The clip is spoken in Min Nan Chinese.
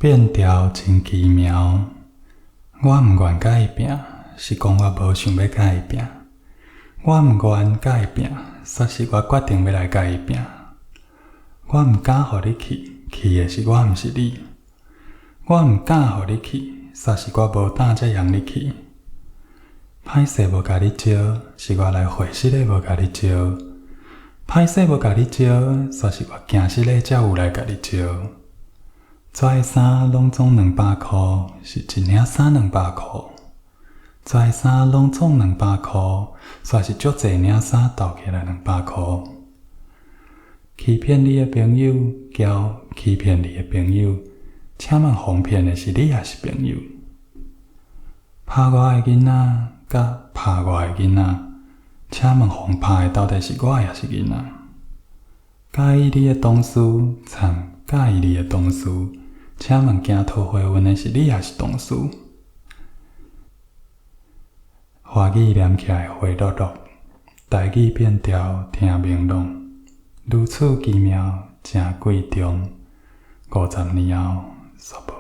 變調真奇妙，我毋願佮伊拚，是講我無想欲佮伊拚。我毋願佮伊拚，煞是我決定欲來佮伊拚。我毋敢予你去，去的是我，毋是你。我毋敢予你去，煞是我無膽才予你去。歹勢無共你招，是我來會失禮無共你招。歹勢無共你招，煞是我驚失禮才有來共你招。紙的衫攏總200箍，是一領衫兩百箍。紙的衫攏總兩百箍，煞是足濟領衫鬥起來兩百箍。欺騙你的朋友，交欺騙你的朋友，請問予騙的是你抑是朋友？拍我的囡仔，佮拍我的囡仔，請問予拍的到底是我抑是囡仔？佮意你的同事，參佮意你的同事，請問行桃花運的是你抑是同事？華語念起來花落落，台語變調聽明朗，如此奇妙，誠貴重。50年後，煞無。